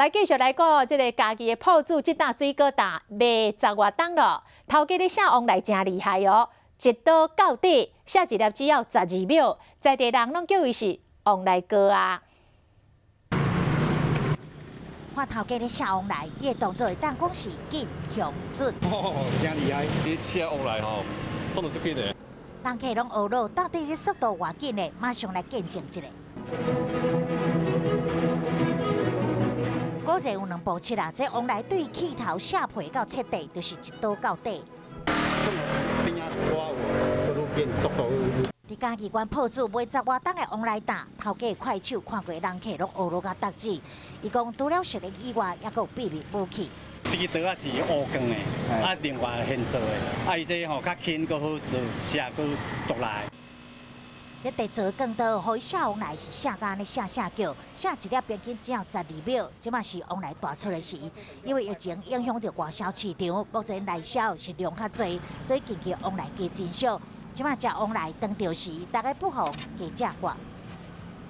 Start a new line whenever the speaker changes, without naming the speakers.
來繼續來講，這个嘉義的鋪主，這擔水果擔賣十外冬咯。頭家咧寫王來誠厲害哦，一刀到底，寫一粒只要12秒，在地人攏叫伊是王來哥啊。
看頭家咧寫王來，伊的動作會當講是緊、雄、準。
哦，誠厲害！你寫王來吼，速度足緊的。
人客攏愕了，到底這速度偌緊的？馬上來見證一下。果然有兩步七啦，這王來對氣頭下皮到切底，就是一刀到底。佇嘉義縣鋪主賣十外冬的王來擔，頭家快手看過人客攏愕了甲觸舌。伊講除了熟練以外，猶閣有秘密武器。
這支刀仔是烏鋼的，啊，另外現做的，啊，伊這吼較輕，閣好寫，寫閣獨來。
這特做鋼刀，予伊寫王來是寫甲按呢寫寫叫，寫一粒平均只要12秒。這馬是王來大出的時，因為疫情影響著外銷市場，目前內銷是量較濟，所以近期王來加真少。這馬食王來當著時，大家不妨加食掛。